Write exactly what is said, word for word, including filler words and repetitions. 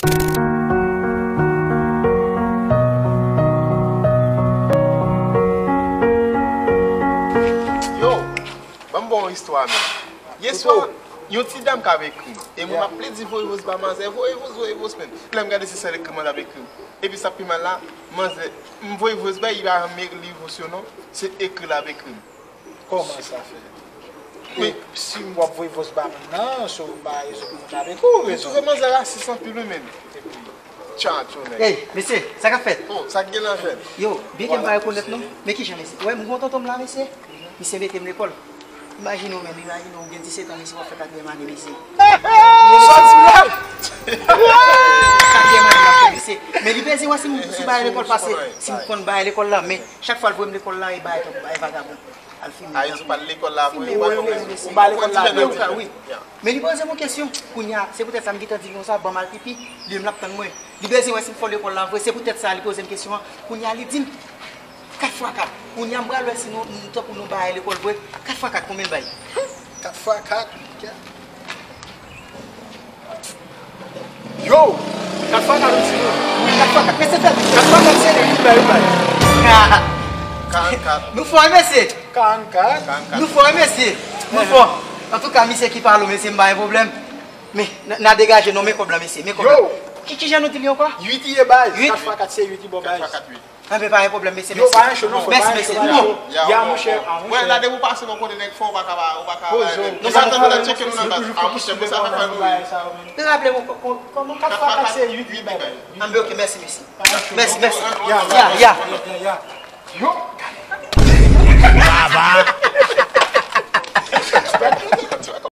Yo, ban m ba w yon istwa, men. Yè swa, yon ti dam k ap ekri m. E mwen, m ap plede voye voice ba manzè, voye voice, voye voice, men. Lè m gade, se sèl ekri manzè ap ekri m. Epi sa k pi mal la, manzè, m voye voice ba li, li pa janm li voice yo, non. Se ekri l ap ekri m. Kòman sa fè? E si w ap voye voice ba moun nan, si w pa rezon pou moun nan avèk ou, ou rezon. M twouve manzè rasis anpil wi, men. Epi, tcha, tchonèg. Ey, mesye, sa k ap fèt? Oh, sa k gen la, jèn? Yo, byen ke m pa rekonèt non. Men kijan, mesye? Ou wè, m gon tonton m la, mesye. Misye mete m lekòl. Imajine w menm, imajine w gen disèt an, mesye, w ap fè katriyèm ane, mesye. Sòti la! Katriyèm ane, m ap fè, mesye. Men li bezwen wè si m, si m bay lekòl pase, si m konn bay lekòl la, men chak fwa l voye m lekòl la, e bay, bay vagabon. Al fimen. A, yo di w pa al lekòl la vre, ou pa konn. Ou ba lekòl la vre, wi. Men li poze m yon kesyon. Kounye a, se poutèt sa m gentan di l konsa, ban m al pipi, li menm l ap tann mwen. Li bezwen wè si m fò lekòl la vre, se poutèt sa li poze m kesyon an. Kounye a, li di m, kat fwa kat. Kounye a, m pral wè si nou, nou, tankou nou bay lekòl vre. Kat fwa kat, konbyen l bay? Kat fwa kat. Yo! Kat fwa kat ou di nou? Wi, kat fwa kat. Men se fèt. Kat fwa kat se li, wi, bay, wi, bay. Karannkat. Nou fò, wi, mesye. Karannkat. Nou fò, wi, mesye. Nou fò. Antouka, misye ki pale w, mesye, m pa gen pwoblèm. Men, n a, n a degaje non, men kòb la, mesye, men kòb la. Yo! Ki, kijan nou di li ankò? Uit li ye, baz. Uit? Kat fwa kat se uit li, bon, baz. Kat fwa kat uit. Anben, pa gen pwoblèm, mesye, mèsi. Yo, pa gen cho non, frè, mèsi, pa gen cho, mesye. Pa gen cho. Ya, monchè, a, monchè. Wè, la, depi w pase bò kote nèg fò, ou pa ka, ou pa ka. Poze w. Nou pa tann lè tcheke nou nan baz. A, monchè, bon, sa fè fè nou ri. Raple m ankò, kò-, kòman? Kat fwa kat se uit li bay. Anben, ok, mèsi, mèsi. Mèsi, mèsi. Ya, ya, ya. Yo. Baba.